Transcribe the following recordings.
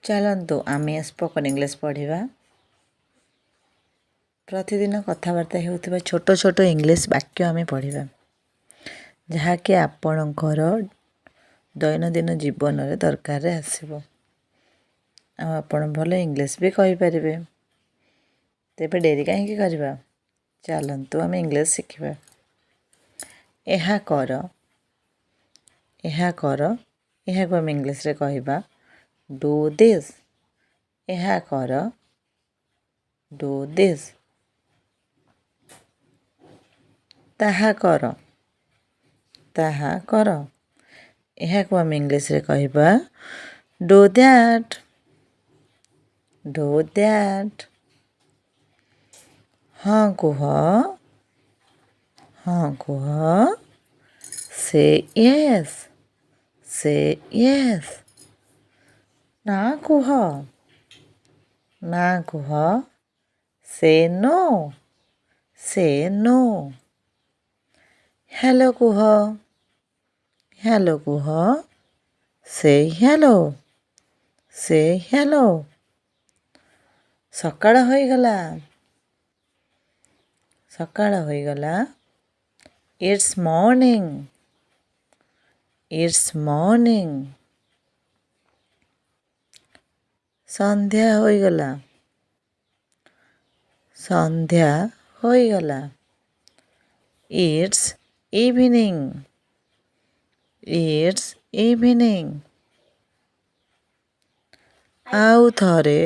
ଚାଲନ୍ତୁ ଆମେ spoken English ପଢ଼ିବା। ପ୍ରତିଦିନ କଥାବାର୍ତ୍ତା ହେଉଥିବା ଛୋଟ ଛୋଟ ଇଂଲିଶ ବାକ୍ୟ ଆମେ ପଢ଼ିବା, ଯାହାକି ଆପଣଙ୍କର ଦୈନନ୍ଦିନ ଜୀବନରେ ଦରକାରରେ ଆସିବ ଆଉ ଆପଣ ଭଲ ଇଂଲିଶ ବି କହିପାରିବେ। ତେବେ ଡେରି କାହିଁକି କରିବା? ଚାଲନ୍ତୁ ଆମେ ଇଂଲିଶ ଶିଖିବା। ଏହା କର, ଏହା କର, ଏହାକୁ ଆମେ ଇଂଲିଶରେ କହିବା do this. ଏହା କର, do this. ତାହା କର, ତାହା କର, ଏହାକୁ ଆମେ ଇଂଲିଶରେ କହିବା do that, do that. ହଁ କୁହ, ହଁ କୁହ, say yes, say yes. ନା କୁହ, ନା କୁହ, say no, say no. Hello କୁହ, ହ୍ୟାଲୋ କୁହ, say hello, say hello. ସକାଳ ହୋଇଗଲା, ସକାଳ ହୋଇଗଲା, it's morning, it's morning. ସନ୍ଧ୍ୟା ହୋଇଗଲା, ସନ୍ଧ୍ୟା ହୋଇଗଲା, it's evening, it's evening. ଆଉ ଥରେ,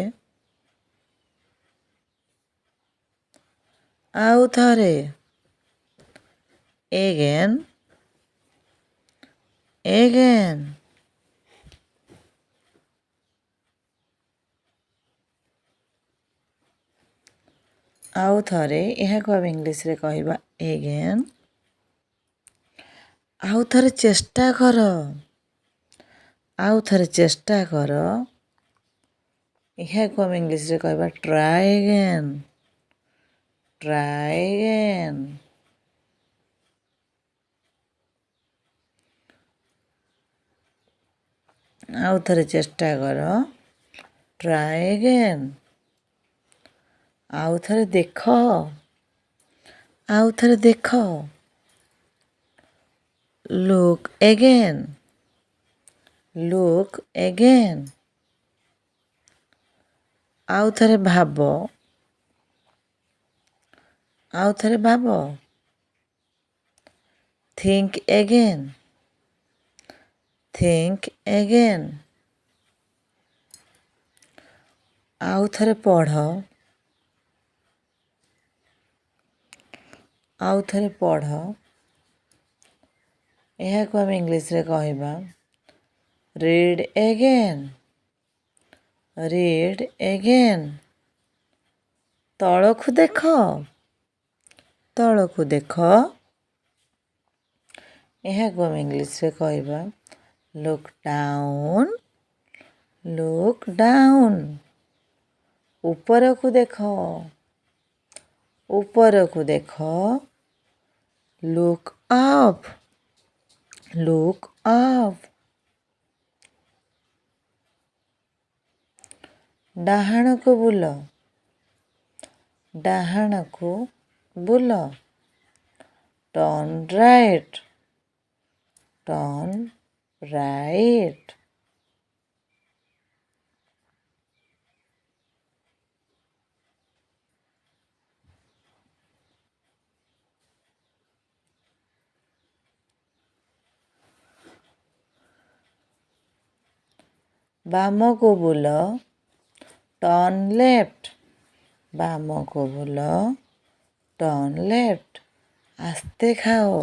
ଆଉ ଥରେ, ଏଗେନ୍, ଏଗେନ୍। ଆଉ ଥରେ, ଏହାକୁ ଆମେ ଇଂଲିଶରେ କହିବା ଏଗେନ୍। ଆଉ ଥରେ ଚେଷ୍ଟା କର, ଆଉ ଥରେ ଚେଷ୍ଟା କର, ଏହାକୁ ଆମେ ଇଂଲିଶରେ କହିବା ଟ୍ରାଏ ଏଗେନ୍, ଟ୍ରାଏ ଏଗେନ୍। ଆଉ ଥରେ ଚେଷ୍ଟା କର, ଟ୍ରାଏ ଏଗେନ୍। ଆଉ ଥରେ ଦେଖ, ଆଉ ଥରେ ଦେଖ, ଲୁକ୍ ଏଗେନ୍, ଲୁକ୍ ଏଗେନ୍। ଆଉ ଥରେ ଭାବ, ଆଉ ଥରେ ଭାବ, ଥିଙ୍କ ଏଗେନ୍, ଥିଙ୍କ ଏଗେନ୍। ଆଉ ଥରେ ପଢ଼, ଆଉ ଥରେ ପଢ଼, ଏହାକୁ ଆମେ ଇଂଲିଶରେ କହିବା ରିଡ୍ ଏଗେନ୍, ରିଡ୍ ଏଗେନ୍। ତଳକୁ ଦେଖ, ତଳକୁ ଦେଖ, ଏହାକୁ ଆମେ ଇଂଲିଶରେ କହିବା ଲୁକ୍ ଡାଉନ୍, ଲୁକ୍ ଡାଉନ୍। ଉପରକୁ ଦେଖ, ଉପରକୁ ଦେଖ, ଲୁକ୍ ଅପ୍, ଲୁକ୍ ଅପ୍। ଡାହାଣକୁ ବୁଲ, ଡାହାଣକୁ ବୁଲ, ଟର୍ନ ରାଇଟ୍, ଟର୍ନ ରାଇଟ୍। ବାମକୁ ବୁଲ, ଟର୍ନ ଲେଫ୍ଟ, ବାମକୁ ବୁଲ, ଟର୍ନ ଲେଫ୍ଟ। ଆସ୍ତେ ଖାଅ,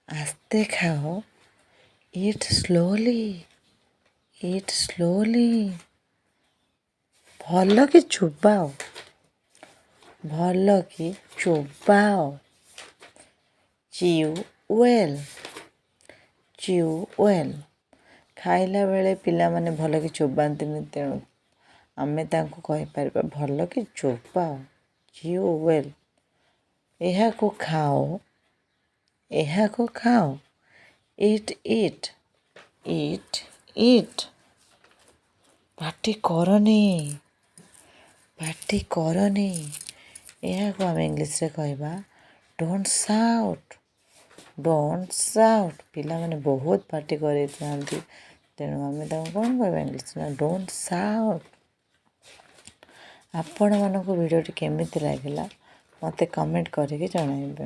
ଆସ୍ତେ ଖାଅ, ଇଟ୍ ସ୍ଲୋଲି, ଇଟ୍ ସ୍ଲୋଲି। ଭଲ କି ଚୋବାଅ, ଭଲ କି ଚୋବାଅ, ଚିଉ ୱେଲ୍, ଚିଉ ୱେଲ୍। ଖାଇଲା ବେଳେ ପିଲାମାନେ ଭଲ କି ଚୋବାନ୍ତିନି, ତେଣୁ ଆମେ ତାଙ୍କୁ କହିପାରିବା ଭଲ କି ଚୋବାଅ, ଚିଉ ୱେଲ୍। ଏହାକୁ ଖାଅ, ଏହାକୁ ଖାଅ, ଇଟ୍ ଇଟ୍, ଇଟ୍ ଇଟ୍। ପାଟି କରନି, ପାଟି କରନି। ଏହାକୁ ଆମେ ଇଂଲିଶରେ କହିବା, "Don't shout, don't shout." ପିଲାମାନେ ବହୁତ ପାଟି କରିଥାନ୍ତି, ତେଣୁ ଆମେ ତାଙ୍କୁ କ'ଣ କହିବା ଇଂଲିଶରେ ନା, "Don't shout." ଆପଣମାନଙ୍କୁ ଭିଡ଼ିଓଟି କେମିତି ଲାଗିଲା, ମୋତେ କମେଣ୍ଟ କରିକି ଜଣାଇବେ।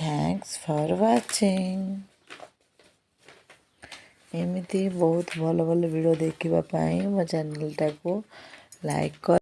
Thanks for watching. ଏମିତି ବହୁତ ଭଲ ଭଲ ଭିଡ଼ିଓ ଦେଖିବା ପାଇଁ ମୋ ଚ୍ୟାନେଲଟାକୁ ଲାଇକ୍ କର।